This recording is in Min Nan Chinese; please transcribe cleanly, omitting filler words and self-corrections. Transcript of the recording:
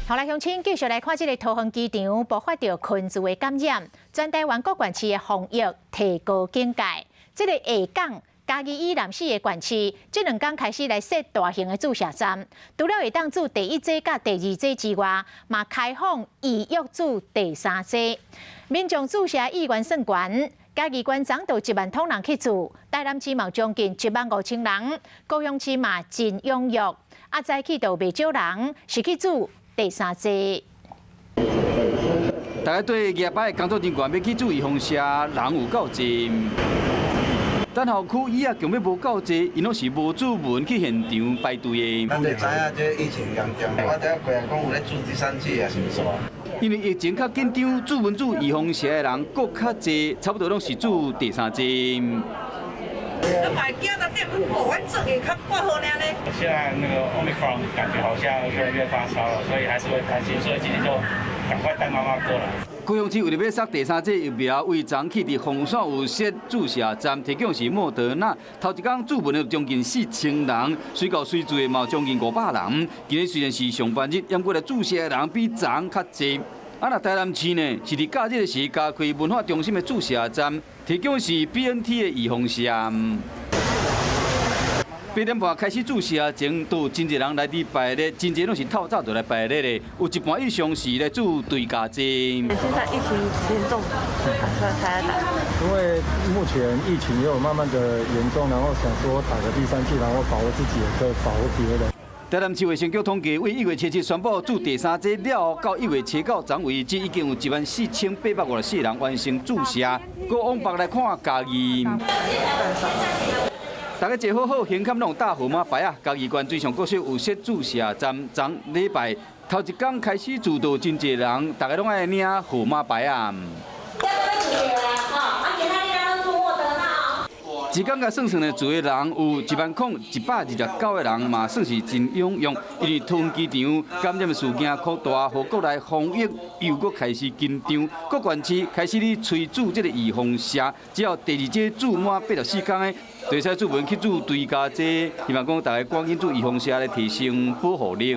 好來，鄉親繼續來看這个桃園機場爆發著群聚的感染，全台灣各縣市的防疫提高警戒。這个下港、嘉義以南四个縣市，這兩工開始來設大型的注射站，除了會當注第一劑佮第二劑之外，嘛開放預約注第三劑。民眾注射意願算懸，嘉義縣昨就1萬通人去注，台南市嘛將近1萬5千人，高雄市嘛真踴躍，啊，早起就袂少人是去注第三劑。大家對舉牌的工作人員欲去注預防射，人有夠濟。等候區椅仔強欲無夠濟，𪜶攏是無注文去現場排隊的。咱就知影這疫情嚴重，我拄仔過來講有咧注第三劑也是毋錯。因為疫情較緊張，注文注預防射的人閣較濟，差不多攏是注第三劑。現在那個 Omicron 感覺好像越來越發燒了，所以還是會擔心，所以今天就趕快帶媽媽過來。高雄市為著欲捒第三劑疫苗，為昨起佇鳳山有設注射站，提供是莫德納。頭一工注文的將近4000人，隨到隨注的嘛將近500人。今日雖然是上班日，毋過來注射的人比昨較濟。啊，若台南市呢，是佇假日時加開文化中心的注射站，提供是 BNT 的預防射。8點半開始注射前，都有真濟人來佇排列，真濟攏是透早就來排列的，有一半以上是來注追加劑。現在疫情嚴重，所以才來打。因為目前疫情也有慢慢的嚴重，然後想說打個第三劑，然後保護自己，也可以保護別人。台南市衛生局統計，為1月7日宣布注第三劑了後，到1月7到昨為止，已經有14,854人完成注射。閣往北來看嘉義。大家坐好好，胸坎攏有貼號碼牌啊！嘉義縣水上國小有設注射站，昨禮拜頭一工開始注就真濟人，大家攏愛領號碼牌啊！啊。一工共算算呢，注的人有10,129個人，嘛算是真踴躍。因為桃園機場感染的事件擴大，予國內防疫又閣開始緊張，各縣市開始咧催注這个預防射，只要第二劑注滿84工的，就會使注文去注追加劑。希望講大家趕緊注預防射來提升保護力。